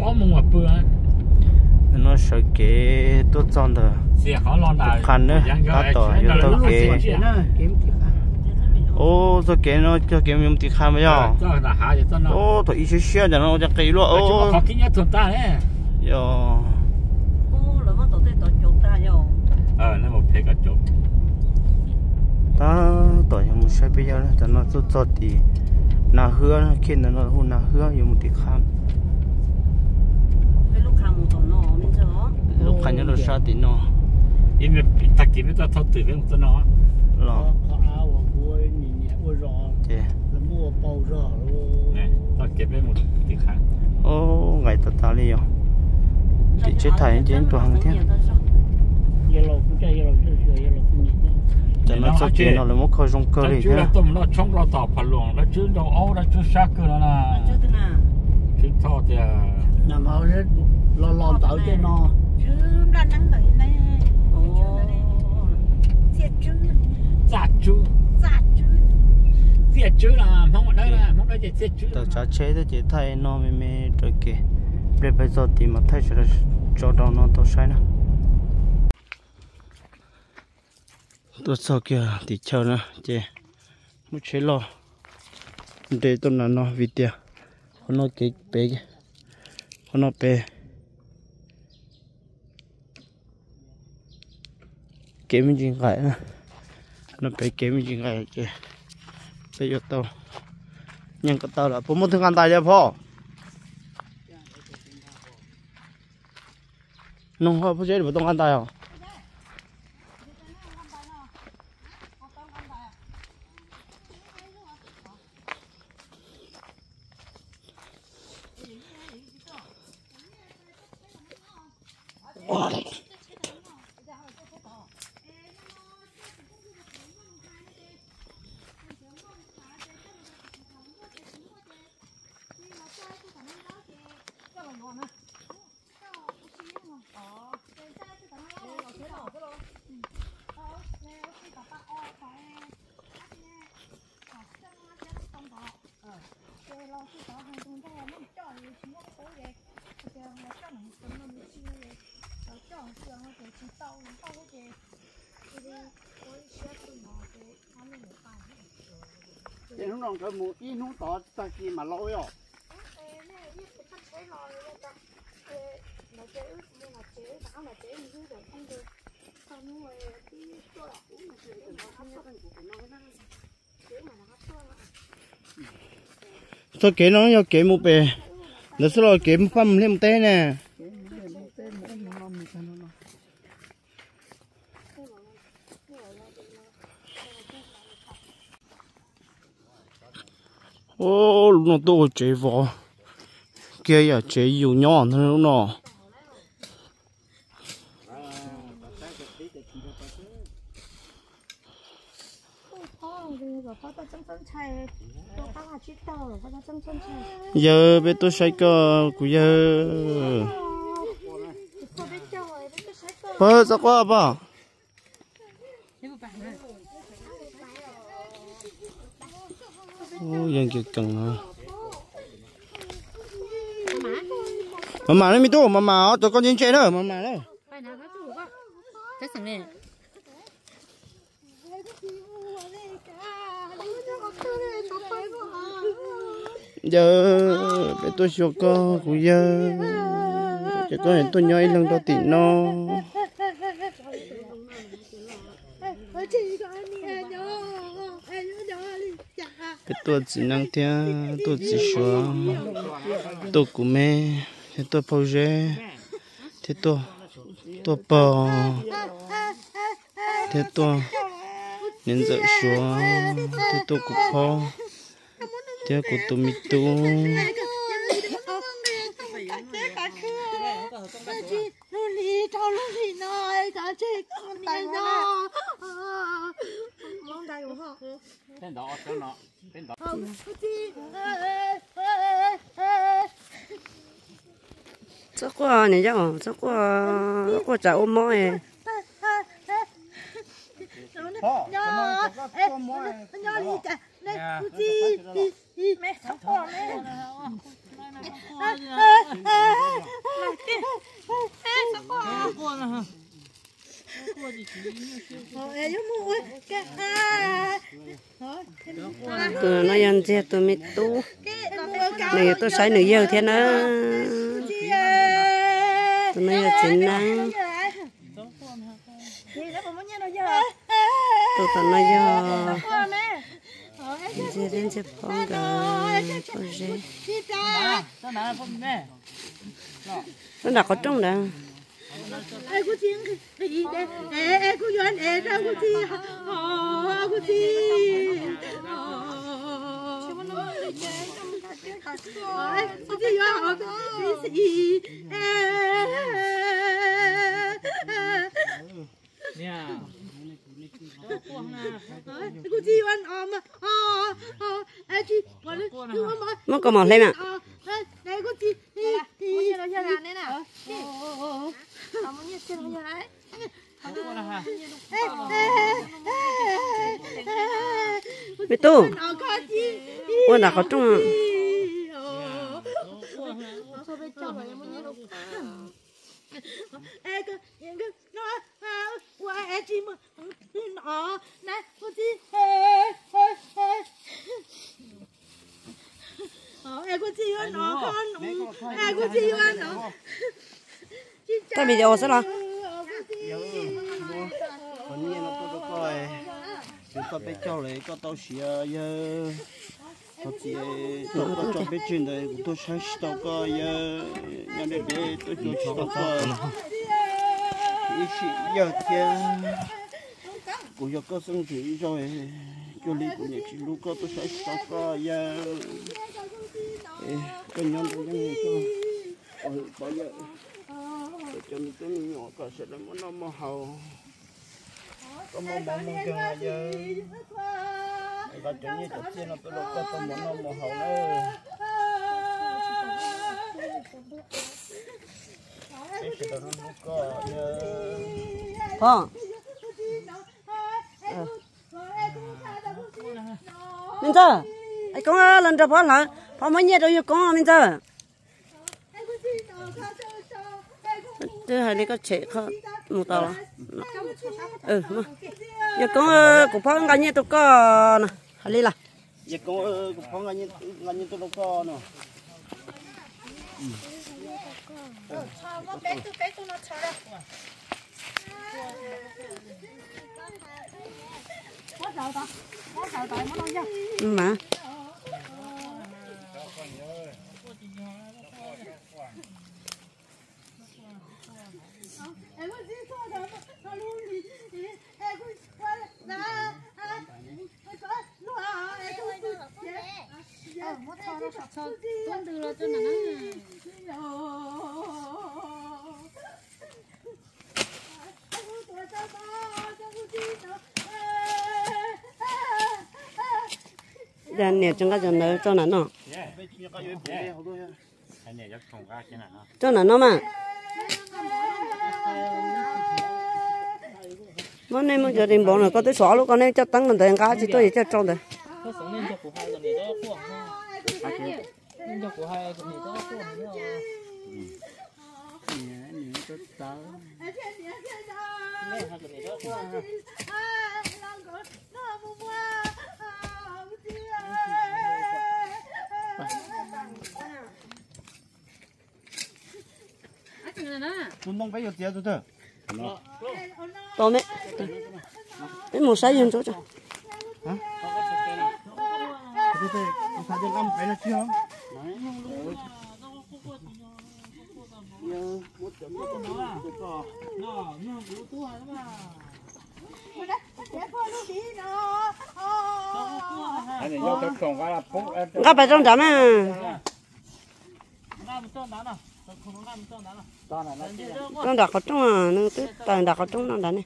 Ob moos mas pw. No sawv kev tuaj txog ntawm tus qha na, tab tom yuav taug kev. Ub, txoj kev no cog kev mus tim qha mas yog. Ub, thaum ib siab siab ntawm no ua cas qis luaj. Yog. Tab tom yuav mus saib peb yawg, tam no tuaj txog tim Nas Hwb, kiag ntawm no hu Nas Hwb yuav mus tim qha. Lub qha nyob rau sab tim no. Tag kis peb tuaj thauj twm peb mus txoj no los. Ces nqaim tas tas li yog. Tim tsheb thais ces tus heev thiab. Tam no txoj kev no lawv muab kho zoo kawg li thiab. Los los ntawd tej no. Tawm tsav tsheb thiab ces thaij no me me raws kev. Nplej peb txog tid mas thaij tso rau no tau saib na. Tuaj txog kiag tim chaw na ces muab tsheb loj nres tuaj na no vim tias qhov no kev pem, qhov no pem kev me ntsis nqaim na, no pem kev me ntsis nqaim ces peb yuav tau nyeem kom tau lawm. Puas muaj twg nqa ntais li phauj? Noog ho phauj seb puas tau nqa ntais os. Ces hnub no nkawd mus ib hnub tod tag kis mam los ua yom? Txoj kev no yog kev mus pem ntawd xwb los kev pab mus liaj mus teb ne? Ub, lub no tuaj ua tsev vov kiag yam tsev yus nyob ntag lub no. Yawg, peb tuaj saib koj kuv yawg. Pog, txhob quaj pog. Yeej kev kees no. Mas mam na me tub, mas mam os, cov koj ntse ntse na, mas mam na. Yawg, peb tuaj xyuas koj kuv yawg, ces koj tuaj nyob ib leeg rau tim no. Peb tuaj txiv neeb thiab tuaj txiv suav, tuaj kuv me, thiab tuaj phauj Zeb, thiab tuaj pog, thiab tuaj niam ntxawm suav, thiab tuaj kuv phob, thiab kuv tus me tub. Txhob quaj niam yau, txhob quaj, quaj tsam ua mob. Tus no yog Ntxiag tus me tub, nws yuav tuaj saib nws yawg thiab na. Tus no yog txiv neeb. Tus tom no yog Ntxiag thiab Ntxiag pog nkawd pob zeb. Lub nram qhov rooj ntawd. Muab kaus mom hle mas. Me tub, ua nram qhov rooj. Thaij video xwb los? Qhov nyiaj no tuaj rau koj, yog koj peb caug lawm koj tau siav yawg. Thov txim rau koj tso peb tseg ntawd kuv tuaj saib tsis tau koj yawg, nyob deb deb tuaj cuag tsis tau koj ib sim yawg thiab. Kuv yog koj xeeb ntxwv ib zaug, cuag li kuv niam tsis hlub koj tuaj saib tsis tau koj yawg. Koj nyob ntawd yeej koj pov hwm pov yawm, cov me tub me nyuam kom sawv daws muaj noj muaj haus. Koj muaj mov muaj nkeeg yawg, nqa cov nyiaj cov txiaj no tuaj rau koj tau mov noj mov haus nawb. Peb sawv daws hlub hlub koj yawg. Pog, me ntxawg, es koob los nrog pog hlawv, pog muab nyiaj rau yawg koob me ntxawg. Twb hais li koj tshem qhov mus tau. Yawg koob, kuv phob nqa nyiaj rau koj no, hais li los? Yawg koob, kuv phob nqa nyiaj tuaj rau koj no. Mas Niam tsis nqa cov ntawd tso nram no. Tso nram no mas. Muab nej muab cov ris npaum no koj twb suav ob lub koj, nej coj teeb no ntawd nqa tsis tuaj es coj rau ntawd. Tus ntoo peb yuav txiav tus twg? Tau me, peb mus saib yawg ntsuab tso. Nqa pais rau nrad mas. Rau nram qhov rooj, nws twb tawm nram qhov rooj no nrad ne.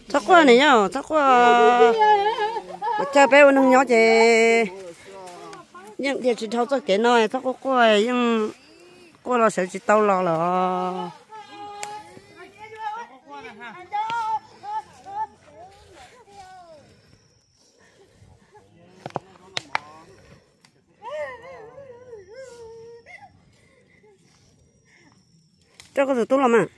Txhob quaj niam yau, txhob quaj. Ua cas peb ua neeg nyob ces yeej dhia tsis dhau txoj kev no, txhob quaj quaj, yeej quaj los sawv tsis tau los lawm. Rau koj tus tub los mas.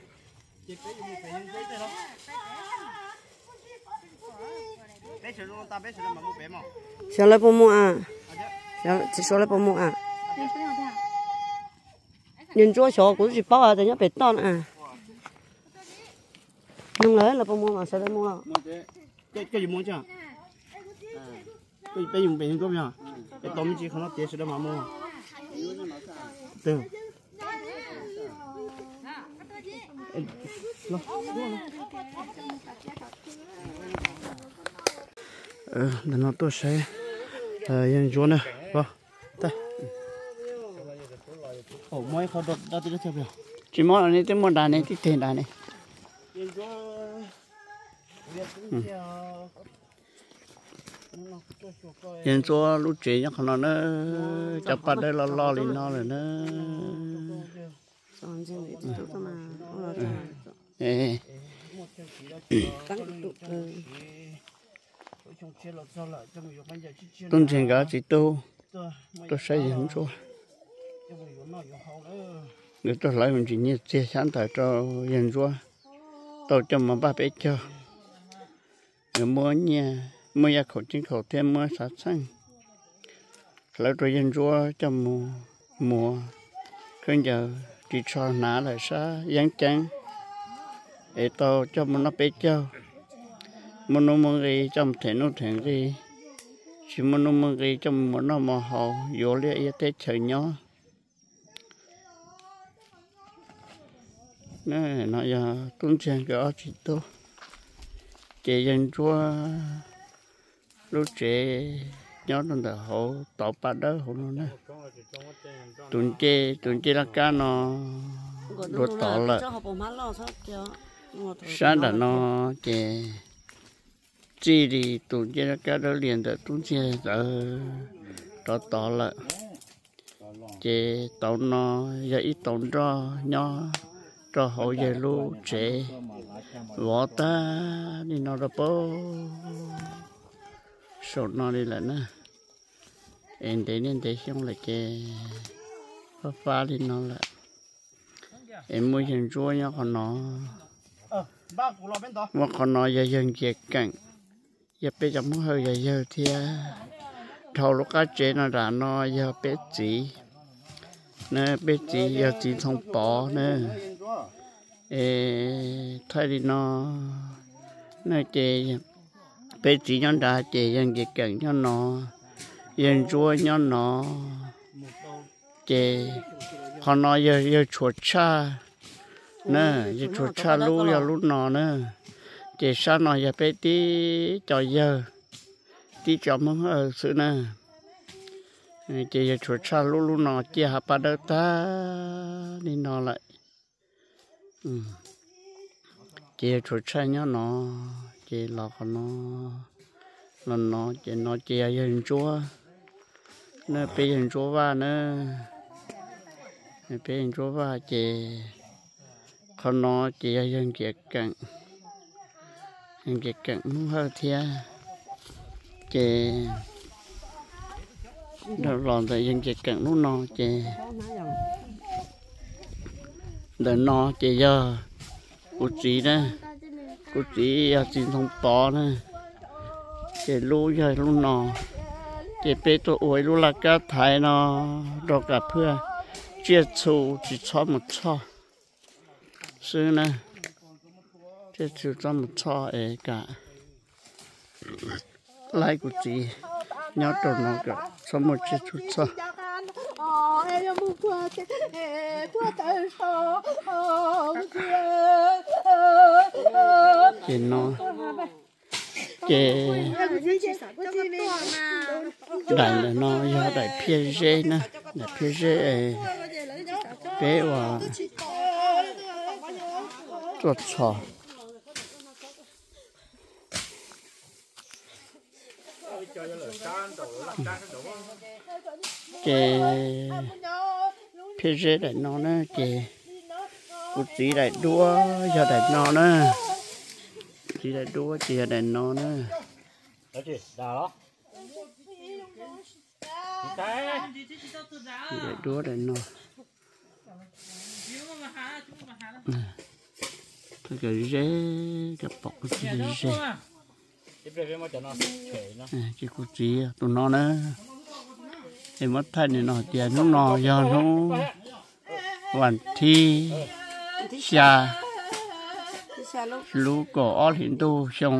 Xyov lawv puas mus a? Tsis suav lawv puas mus a? Yawg Ntsuab xyov kuv tsis paub tias nyob pem toj na. Nug lawv, lawv puas mus mas sawv daws mus. Koj yuav mus tso. Peb yuav mus pem Yawg Ntsuab yog peb tau me ntsis qhov no tias sawv daws mam mus. Ntawm no tuaj saib Yawg Ntsuab na. Tsis muab, nej twb muaj nrad ne, tib teg nrad ne. Yawg Ntsuab lub tsev nyob qhov no na, cov paj dawb loj loj li no lawm na. Tub Ntseeg nkawd txiv tub tuaj saib Yawg Ntsuab. Nkawd tuaj hlawv me ntsis nyiaj txiag xyab ntawv rau Yawg Ntsuab tau coj mus npaj peb caug. Nkawd muab nyiaj, muab yaj khaum ceeb khaum thiab muab xav txheej hlawv rau Yawg Ntsuab coj mus muag khaub ncaws ris tsho hnav lawm sab yeeb ceeb es tau coj mus noj peb caug. Muaj nuj muaj nqi coj mus them nuj them nqi, tsis muaj nuj muaj nqi coj mus muas noj muas haus yuav liaj ia teb chaws nyob. No yog Tub Ntseeg nkawd ob txiv tub, ces Yawg Ntsuab lub tsev nyob rau ntawm hauv tauv paj dawb hauv no na. Tus ncej, tus ncej laj kab no dua tod lawm. Sab nram no ces txij li tus ncej laj kab dawb lias ntawm Tub Ntseeg ntawd rov tod lawm. Ces tauv no yog ib tauv nroj nyob rau hauv yawg lub tsev, vov tag li no rau pab saum no li lawm na. Es ntev niaj ntev xyoo lawm ces fab fab li no lawm. Es muaj Yawg Ntsuab nyob qhov no, muaj qhov no yog Yawg Nkias Keem, yog peb cov Hmoob Hawj yog yawg thiab. Dhau lub qab tsev no nram no yog peb txiv, na peb txiv yog txiv Ntxhoo Pov na. Es thaij li no na ces peb txiv nyob nrad ces Yawg Nkias Keem nyob no, Yawg Ntsuab nyob no. Ces qhov no yog Yawg Tshuav Tshaj na, Yawg Tshuav Tshaj lub yog lub no na. Ces sab no yog peb tib co yawg, tib co Hmoob Hawj xwb na. Ces Yawg Tshuav Tshaj lub lub no ciaj hav paj dawb tag li no lawm. Ces Yawg Tshuav Tshaj nyob no, ces los qhov no, los no ces no ces yog Yawg Ntsuab, na peb Yawg Ntsuab Vaj na, peb Yawg Ntsuab Vaj ces qhov no ces yog Yawg Nkias Keem, Yawg Nkias Keem Hmoob Hawj thiab. Ces los ntawm Yawg Nkias Keem lub no ces ntawm no ces yog kuv txiv na, kuv txiv yog txiv Ntxhoo Pov na. Ces lub yog lub no, ces peb tuaj ua ib lub laj kab thaiv no rau kom phwj tsiaj txhu tsis txhob mus txhoj xwb na. Tsiaj txhu txhob mus txhoj es kom laib kuv txiv nyob rau no kom txhob muaj tsiaj txhu txhoj. Ces no, ces daim ntawm no yog daim phiaj zeb na, daim phiaj zeb peb ua tuaj txhos. Ces phiaj zeb daim no na, ces kuv txiv daim duab yog daim no na. Txiv daim duab ces yog daim no na. Daim duab daim no. Ze, ze, ze. Ces kuv txiv tus no na, es muab thaij li no tias hnub no yog hnub vas thib xya, lub kaum ob hlis ntuj xyoo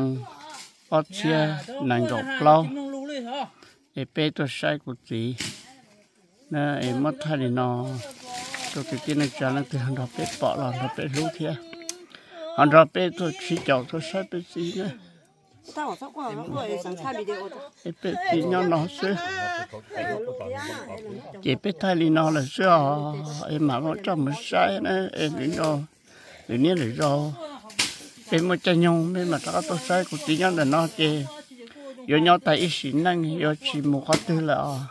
ob txhiab nees nkaum plaub, es peb tuaj saib kuv txiv na, es muab thaij li no rau kwv tij neej tsa leej twg ho nrog peb pom los nrog peb hlub thiab, ho nrog peb tuaj sib caum tuaj saib peb txiv na. Es peb txiv nyob no xwb, ces peb thaij li no lawm xwb os, es mam muab coj mus saib na, es lwm niaj lwm zaus peb muaj caij nyoog peb mam rov qab tuaj saib kuv txiv nyob ntawm no ces yuav nyob tag ib sim neej yuav tsis mus qhov twg lawm os.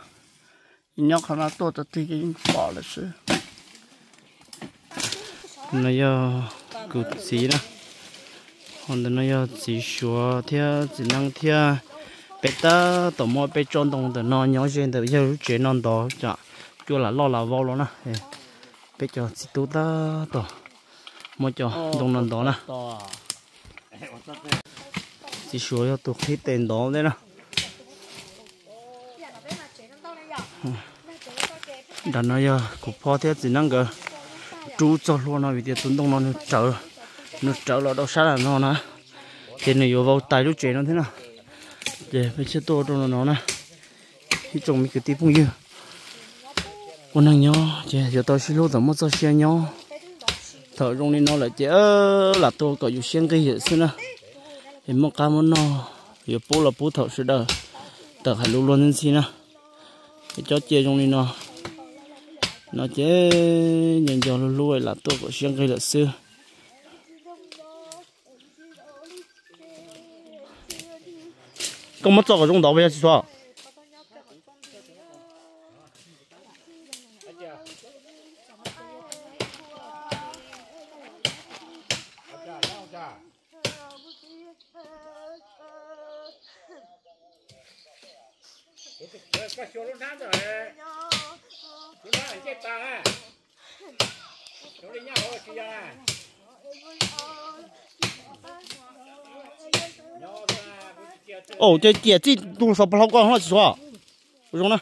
Nyob qhov no tuaj tau twg ces yeej pom lawm xwb. No yog kuv txiv na, ho ntawm no yog txiv Suav thiab txiv Neeb thiab. Peb tab tom muab peb tsob ntoo ntawm no nyob ze ntawm yawg lub tsev no ntov, cua lam loj lam vau los na. Peb cov txiv tub tab tom muab cov ntoo no ntov na. Txiv Suav yog tus qhib tes ntov ntej na. Nram no yog kuv phob thiab txiv Neeb nkawd rub txog hlua no vim tias tus ntoo no nws rawv, nws rawv los rau sab nram no na, ces nws yuav vau tais lub tsev no thiab na. Ces peb thiaj tuaj rau no no na, ib tsoom me kwv tij phooj ywg ua neeg nyob ces yuav tau sib hlub txawm muaj txoj sia nyob. Thaum zoo li no lawm ces lam tuaj kom yus siab nqig lawm xwb na. Es muaj qab muaj noj yuav pub los pub thaum sawv daws tawm hais lus luag ntxhi ntxhi na. Es cov cia zoo li no, no ces nco nco hlub hlub lam tuaj kom siab nqig lawm xwb. Koj muab txo kom zoo ntov puas yog tsis txhob? Au, ces ciam txij tus xov pha hlau koj no tsis txhob? Ua zoo na.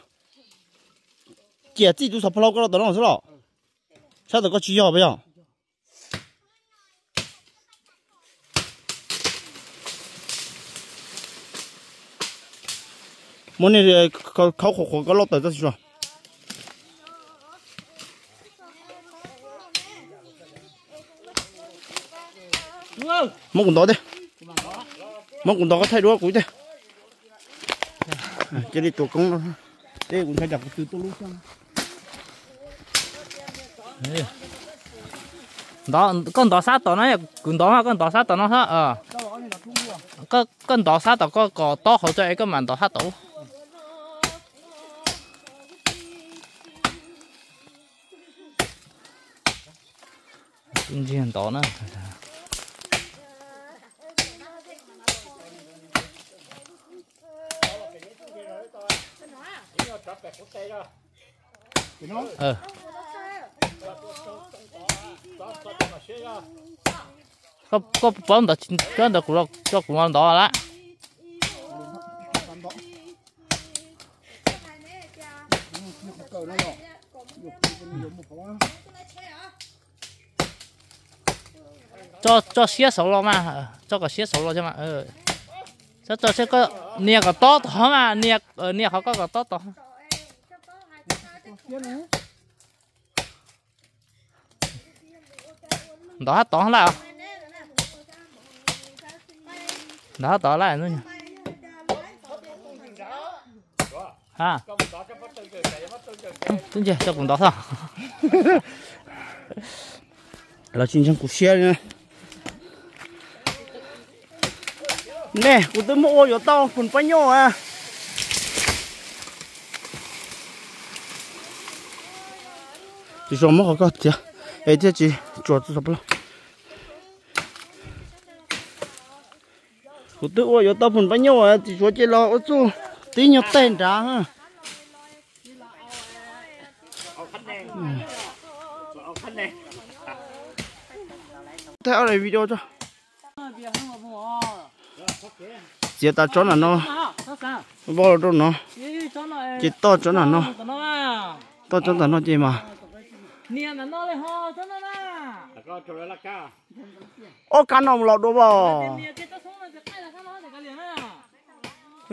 Ciam txij tus xov pha hlau koj los tom no xwb los? Sab tom koj tsis yog puas yog? Muab niag khau qhuav qhuav koj loj tawm txog tsis txhob? Muab kuv ntov thiab. Muab kuv ntov koj thaij duab kuv thiab. Cia li tuav koob no, kuv ntshai tsam kuv tw tuaj lub xyoo. Koj ntov sab tom no, kuv ntov mas koj ntov sab tom no xwb. Koj ntov sab tom koj kom tob hauv tso es koj mam ntov sab tom ub. Ntog na. Koj paub ntov, koj ntov kuv, tso kuv ntov lawm. Tso siab saud los mas, tso kom siab saud los mas. Tso, tso, nias kom tob tod mas, nias qhov koj kom tob tod. Ntov sab tod lawm. Ntov sab tod lawm. Twb ntse, tso kuv ntov xwb. Los tsis ntseeg kuv siab li. Nej, kuv twb muab ua yuav tau phum pab nyuj a. Tsis tsuas muab qhov koj tiav es thiaj tsis tsuas txog plaub. Kuv twb ua yuav tau phum pab nyuj tsis tsuas cia los ua txuj tib nyuag teg nrad. Thaij ob daim video tso. Txiav tas tsob nram no, vau los rau no, ces toj tsob nram no, toj tsob ntawm no ces mas. Ob kab no mus los dua as.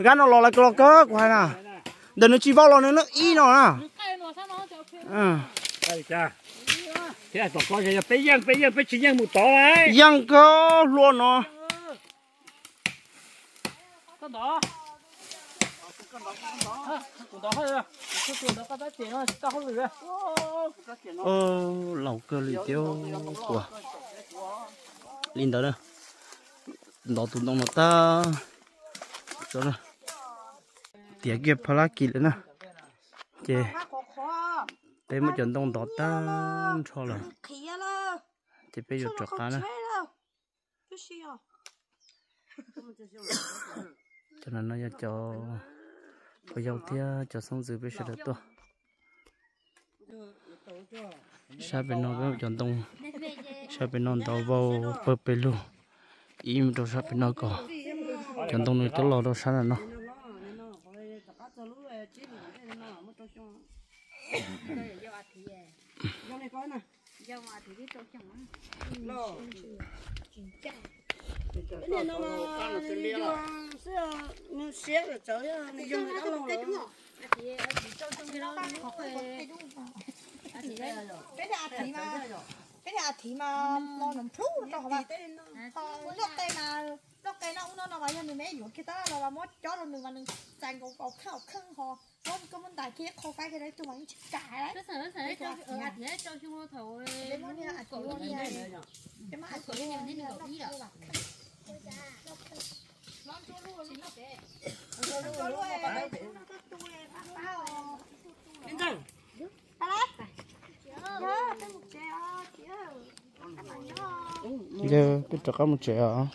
Kab no los lawv los kawg kuv hais na. Ntawm nws tsis vau los nws noj ib no na. Peb yeej, peb yeej, peb tsis yeej mus tod. Yeej kawg hlua no. Laus kawg li thiab. Ua li ntawd na, ntov tus ntoo no tag, tiav kiag phav lab kis lawm na, ces peb muab cov ntoo ntov tag nrho lawm, ces peb yuav rov qab na. Cov no yog cov pog yau thiab cov xeeb ntxwv peb sawv daws tuaj. Sab pem no peb cov ntoo, sab pem no ntov vau pawg pes lug, ib mus rau sab pem no kom cov ntoo nws coj los rau sab nram no. Peb niag a thiv mas mo nws plhub rau hauv mas, noj qe mas, noj qe no ub no no mas yog nws me yuav kiag tab los mas muab cob rau nws mas nws txais nkaus kaus kheej kaus kheej ho, muab koj muab ntais kiag qhau faib kiag rau ib tug mas yeej tsis kam. Yog peb rov qab mus tsev os.